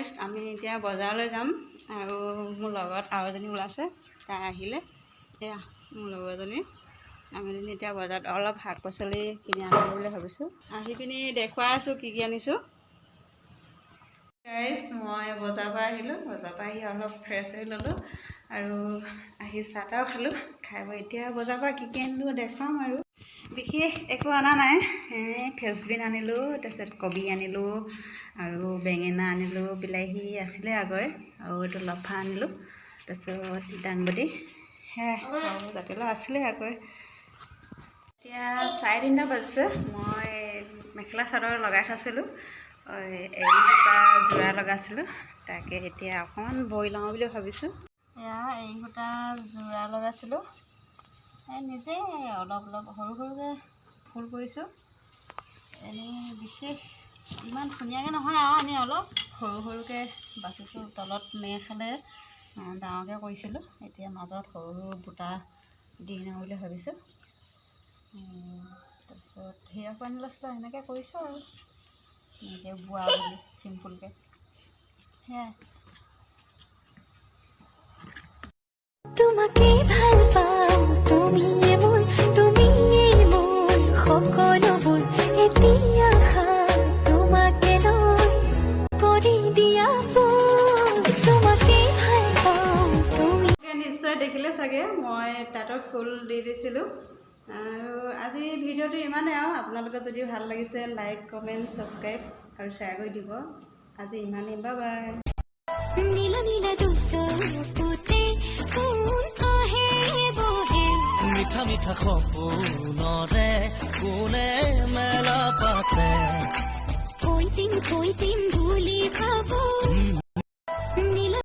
Guys, আমি এতিয়া বজাৰলৈ যাম আৰু মোৰ লগত আৰু এজনী ওলাইছে, তাই আহিলে। এয়া মোৰ লগৰজনী। আমি দুজনী এতিয়া বজাৰত অলপ শাক পাচলি কিনি আনিব বুলি ভাবিছোঁ। আহি পিনি দেখুৱাই আছোঁ কি কি আনিছোঁ। গাইজ, মই বজাৰৰ পৰা আহিলোঁ। বজাৰৰ পৰা আহি অলপ ফ্ৰেছ হৈ ল'লোঁ আৰু আহি চাহ তাহও খালোঁ। খাই বৈ এতিয়া বজাৰৰ পৰা কি কি আনিলোঁ দেখুৱাম। আৰু বিশেষ একো অনা নাই। এই ফ্ৰেঞ্চবিন আনিলোঁ, তাৰপিছত কবি আনিলোঁ আৰু বেঙেনা আনিলোঁ, বিলাহী আছিলে আগৰে, আৰু এইটো লফা আনিলোঁ, তাৰপিছত দাংবডি, সেয়াই। আৰু জাতিলাও আছিলে আগৰে। এতিয়া 3:30 বাজিছে। মই মেখেলা চাদৰ লগাই থৈছিলোঁ, এৰী সূতা যোৰা লগাইছিলোঁ, তাকে এতিয়া অকণমান বৈ লওঁ বুলি ভাবিছোঁ। এয়া এৰী সূতা যোৰা লগাইছিলোঁ। এই নিজে অলপ অলপ সৰু সৰুকৈ ফুল কৰিছোঁ। এনেই বিশেষ ইমান ধুনীয়াকৈ নহয় আৰু এনেই অলপ সৰু সৰুকৈ বাচিছোঁ। তলত মেৰ খালে ডাঙৰকৈ কৰিছিলোঁ, এতিয়া মাজত সৰু সৰু বুটা দি লওঁ বুলি ভাবিছোঁ। তাৰপিছত হীৰক আনি লৈছিলোঁ, সেনেকৈ কৰিছোঁ আৰু নিজে বোৱা বুলি চিম্পুলকৈ, সেয়াই। তোমাকে ভাল পাওঁ, তুমিয়ে মোৰ, তুমিয়ে মোৰ সকলোবোৰ। এতিয়া আশা তোমাকে লৈ কৰি দিয়া পোৰ। তোমাকে ভাল পাওঁ, তুমি নিশ্চয় দেখিলে চাগে, মই তাঁতৰ ফুল দি দিছিলোঁ। আৰু আজি ভিডিঅ'টো ইমানেই। আৰু আপোনালোকে যদি ভাল লাগিছে, লাইক, কমেণ্ট, ছাবস্ক্ৰাইব আৰু শ্বেয়াৰ কৰি দিব। আজি ইমানেই, বাই বাই। নীলা নীলা দুচকুতে কোন আহে বহে? মিঠা মিঠা সপোনৰে কোনে মেলা পাতে? কৈ দিম কৈ দিম বুলি ভাবো।